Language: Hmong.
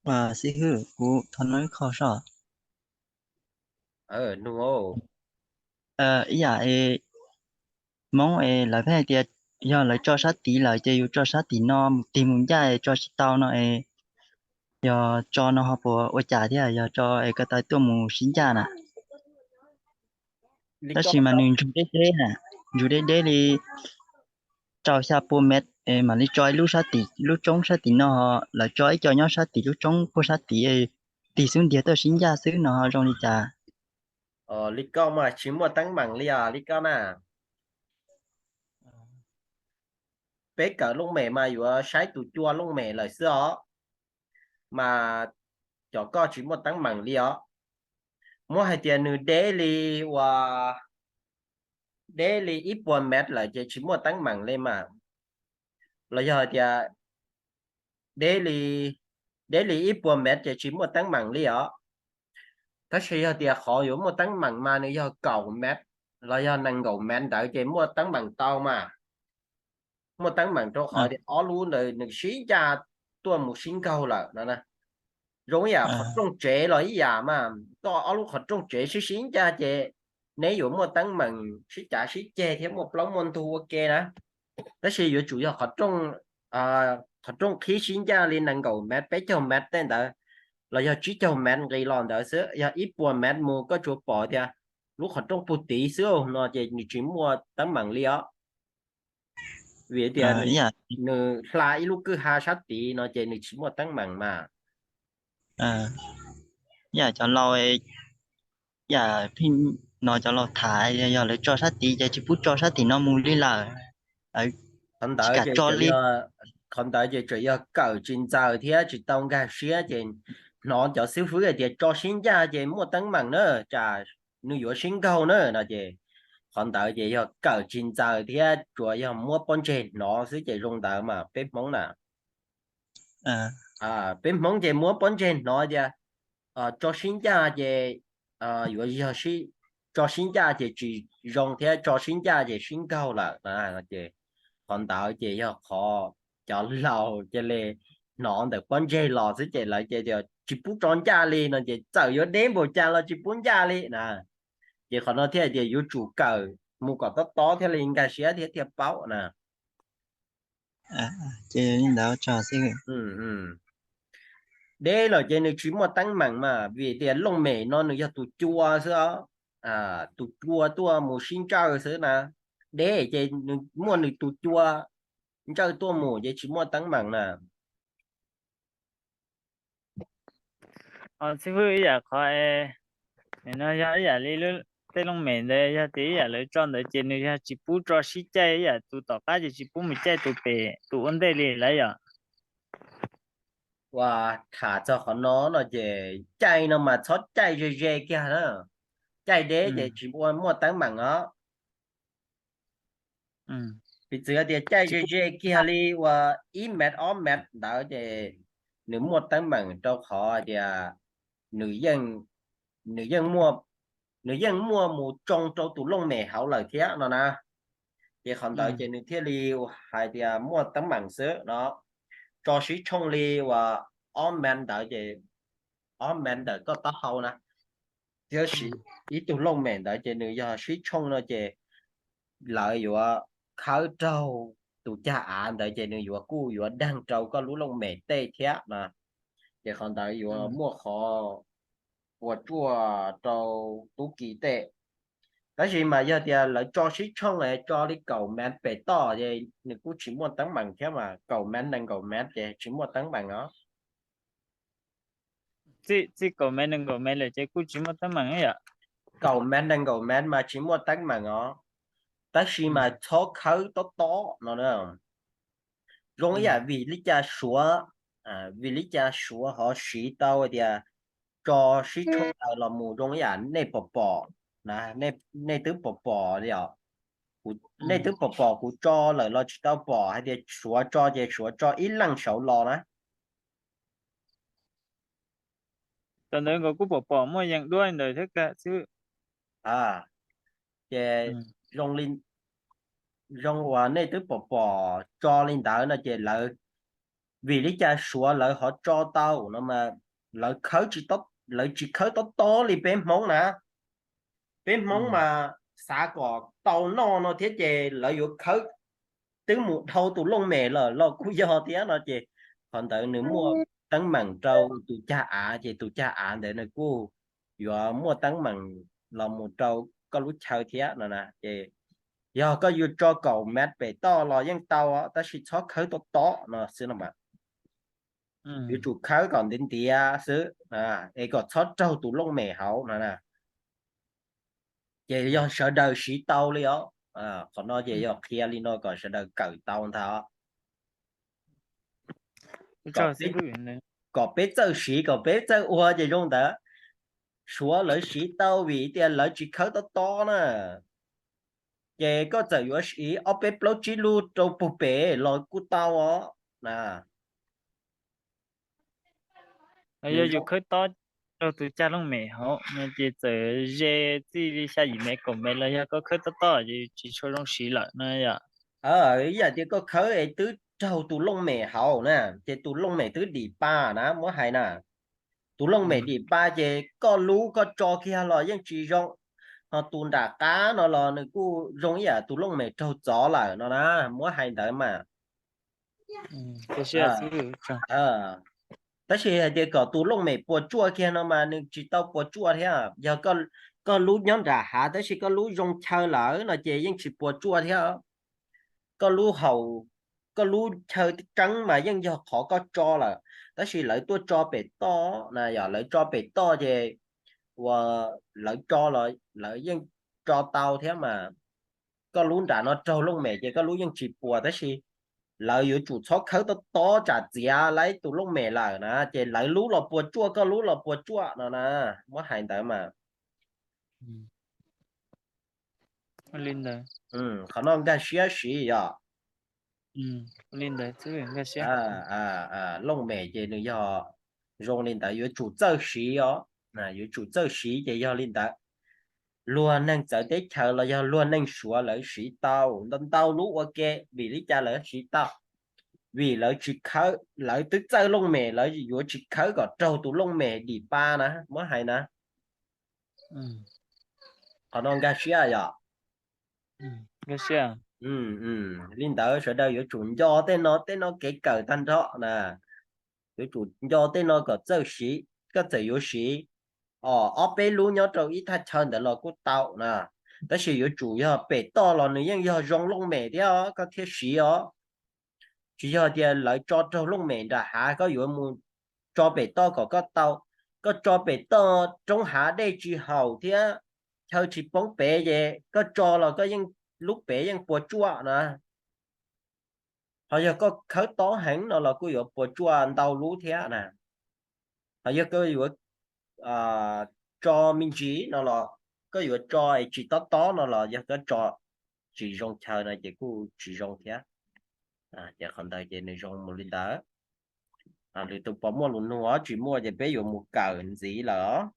Xib hwb, kuv thov nug ib qho soj. Ib yam Hmoob es lawv pheej hais tias yog lawv tso sab tid lawm ces yus tso sab tim no mus tig mus ncaj es tso tsis tau no es, yog tso no ho puas ua cas thiab, yog tso es ko taw tuaj mus sib ncaj na? Tab sis mas nws ntsug deb deb na, ntsug deb deb li rau xya pua mev, mam li tso ib lub sab tim lub roob sab tim no, lawv tso ib co nyob sab tim lub roob puag sab tid, tig xub ntiag tuaj sib ncaj xwb no ho zoo li cas? Li koj mas tsis muaj teeb meem li os li koj na. Peb kawm looj mem mas yuav saib tus cua looj mem lawm xwb os, mas cov koj tsis muaj teeb meem li os. Muab hais tias nws deb li uas, deb li ib puas mev lawm ces tsis muaj teeb meem li mas, los yog hais tias deb li, deb li ib puas mev ces tsis muaj teeb meem li os. Tab sis yog tias qhov yuav muaj teeb meem mas nws yog kaum mev los yog nees nkaum mev ntawd ces muaj teeb meem tau mas. Muaj teeb meem rau qhov tias ob lub ntawd nws sib ncaj tuaj mus sib nkaug lawm no. Zoo ib yam qhov rooj tsev los ib yam mas, koj ob lub qhov rooj tsev sib sib ncaj ces neb yuav muaj teeb meem sib cav sib ceg thiab muaj plaub muaj ntug ua ke na. Tab sis yuav tsum yog qhov rooj qhib sib ncaj li nees nkaum mev peb caug mev tej ntawd, los yog tsib caug mev nqis los ntawd xwb, yog ib puas mev mus koj tsuas pom tias lub qhov rooj puag tid xwb no ces nws tsis muaj teeb meem li os. Vim tias nws hla ib lub kwj ha sab tid no ces nws tsis muaj teeb meem mas. Yam cov laus, yam pheej hnov cov laus tham yog lawv tso sab tid ces tsis pub tso sab tim no mus li lawm, tsis kam tso li. Qhov ntawd ces tseem yog kawm tsis ntxaws thiab tsis tau nkag siab ces hnov cov xib fwb hais tias tso sib ncaj ces muaj teeb meem na, tsam nws yuav sib nkaug na no ces qhov ntawd ces yog kawm tsis ntxaws thiab tsuas yog muab pob ntseg hnov xwb ces zoo ntawd mas peb Hmoob na. Peb Hmoob ces muab pob ntseg hnov tias tso sib ncaj ces yuav yog, tso sib ncaj ces tsis zoo thiab tso sib ncaj ces sib nkaug lawm ces qhov ntawd ces yog qhov cov laus cia li hnov ntawm pob ntseg los xwb ces lawv ces tsis pub tso ncaj li no ces txawm yuav deb npaum cas los tsis pub ncaj li na. Ces qhov no thiaj tias yuav tsum kawm mus kom tob tob thiaj li nkag siab thiab thiaj paub na. Ces li ntawd tso xwb. Deb lawm ces nws tsis muaj teeb meem mas vim tias looj mem no nws yog tus cua xwb os. Tus cua tuaj mus sib ntsawj xwb na. Deb ces nws muaj nws tus cua ntsawj tuaj mus ces tsis muaj teeb meem na. Xib fwb, ib yam qhov no yog ib yam li tej looj mem ntawd yog tias ib yam lawv tso ntawd ces nws yog tsis pub tso sib caij, ib yam tus tom qab ces tsis pub mus caij tus pem tus ua ntej li lawm yom? Uas tham txog qhov no no ces caij no mas txhob caij ze ze kiag na. Caij deb ces tsis ua muaj teeb meem os. Piv txwv tias caij ze ze kiag li uas ib mev ob mev ntawd ces nws muaj teeb meem rau qhov tias nws yeej, nws yeej muaj, nws yeej muaj mus tsoo rau tus looj mem hauv lawm thiab no na. Ces qhov ntawd ces nws thiaj li hais tias muaj teeb meem xwb no. Tso sib tshooj li uas ob mev ntawd ces, ob mev ntawm koj taub hau na, thiab ib tug looj mem ntawd ces nws yog sib tshooj no ces lawv yuav khawb raug tus cag av ntawd ces nws yuav kuj yuav daag rau koj lub looj mem tej thiab na. Ces qhov ntawd yuav muaj qhov puas tsuaj rau tub ki tej. Tab sis mas yog tias lawv tso sib tshooj es tso li kaum mev pem toj ces nws kuj tsis muaj teeb meem thiab mas, kaum mev nees nkaum mev ces tsis muaj teeb meem os. Txij kaum mev nees nkaum mev lawm ces kuj tsis muaj teeb meem yom? Kaum mev nees nkaum mev mas tsis muaj teeb meem os, tab sis mas txhob khawb tob tob no. Zoo ib yam vim li cas Suav, vim li cas Suav ho siv tau tias tso sib tshooj ntawd los mus zoo ib yam nej pom pom na, nej twb pom pom li os. Nej twb pom pom, kuv tso lawm los tsis tau pom hais tias Suav tso ces Suav tso ib leeg saud los na. Thaum ntawd nkawd kuj pom pom muaj yees duab li ntawd thiab kag xwb. Ces zoo li, zoo uas nej twb pom pom tso li ntawd no ces lawv Vim li cas Suav lawv ho tso tau no mas lawv khawb tsis, lawv tsis khawb tob tob li peb Hmoob na. Peb Hmoob mas xav kom tau noj no thiab ces lawv yuav khawb twb mus dhau tus looj mem lawm los kuj yog thiab no ces qhov ntawd nws muaj teeb meem rau tus cag av ces tus cag av ntawd nws kuj yuav muaj teeb meem los mus rau koj lub chaw thiab no na ces yog koj yuav tso kaum mev pem toj los yeej tau tab sis txhob khawb tob tob no xwb no as. Yuav tsum khawb kom ntiav ntiav xwb es kom txhob raug tus looj mem hauv no na. Ces yog sawv daws siv tau li os. Qhov no ces yog qhia li no kom sawv daws kawm tau ntag. Kom peb txawj siv kom peb txawj ua ces zoo ntawd. Suav lawv siv tau vim tias lawv tsis khawb tob tob na. Ces koj txawm yuav siv ob peb plaub tsib lub rau puag pem los kuj tau os na. Yog yus khawb tob raug tus cag looj mem hauv no ces txawm ze txij li xya yim mev kaum mev los yog koj khawb tob tob ces tsis tshua zoo siv lawm no yom. Ib yam tias koj khawb es twb raug tus looj mem hauv na, ces tus looj mem twb dim pa na, muab hais na. Tus looj mem dim pa ces koj lub koj tso kiag los yeej tsis zoo, ho tus nram qab no los nws kuj zoo ib yam tus looj mem raug txov lawm no na, muab hais ntawd mas. Tab sis hais tias kom tus looj mem puas tsuaj kiag no mas nws tsis tau puas tsuaj thiab. Yog koj lub nyob nram hav tab sis koj lub zoo chaw lawm no ces yeej tsis puas tsuaj thiab. Koj lub haus, koj lub chaw tseeb mas yeej yog qhov koj tso lawm, tab sis lawv tuaj tso pem toj na, yog lawv tso pem toj ces uas lawv tso los lawv yeej tso tau thiab mas. Koj lub nram no raug looj mem ces koj lub yeej tsis puas, tab sis lawv yuav tsum txhob khawb tob tob tsam txiav laib tus looj mem lawm na, ces lawv lub los puas tsuaj koj lub los puas tsuaj no na, muab hais ntawd mas. Li ntawd. Qhov no nkag siab siv yom. Li ntawd nkag siab. Looj mem ces nws yog zoo li ntawd, yuav tsum txawj siv os, yuav tsum txawj siv ces yog li ntawd. Luag neeg txawv teb chaws los yog luag neeg Suav lawv siv tau ntau ntau lub ua ke, vim li cas lawv siv tau? Vim lawv tsis khawb, lawv twb txawj looj mem lawv yuav tsis khawb kom raug tus looj mem dim pa na, muab hais na. Qhov no nkag siab yom. Li ntawd sawv daws yuav tsum nco tej no, tej no kev kawm tag nrho na. Yuav tsum nco tej no kom txawj siv. Koj txawm yuav siv ob peb lub nyob rau ib thaj chaw ntawd los kuj tau na, tab sis yuav tsum yog pem toj los nws yeej yog zoo looj mem thiab koj thiaj siv os. Tsis yog tias lawv tso raug looj mem nram hav koj yuav mus tso pem toj kom koj tau. Koj tso pem toj roob hav dej tsis haum thiab chaw tsis poob pem ces koj tso los koj yeej, lub pem yeej puas tsuaj na. Ho yog koj khawb tob heev no los kuj yuav puas tsuaj ntau lub thiab na. Ho yog koj yuav tso me ntsis no los, koj yuav tso es tsis tob tob no los yog koj tso tsis zoo chaw no ces kuj tsis zoo thiab. Ces qhov ntawd ces nws zoo mus li ntawd. Lwm tus puas muaj lus nug os, tsis muaj ces peb yuav mus kawm ntxiv lawm.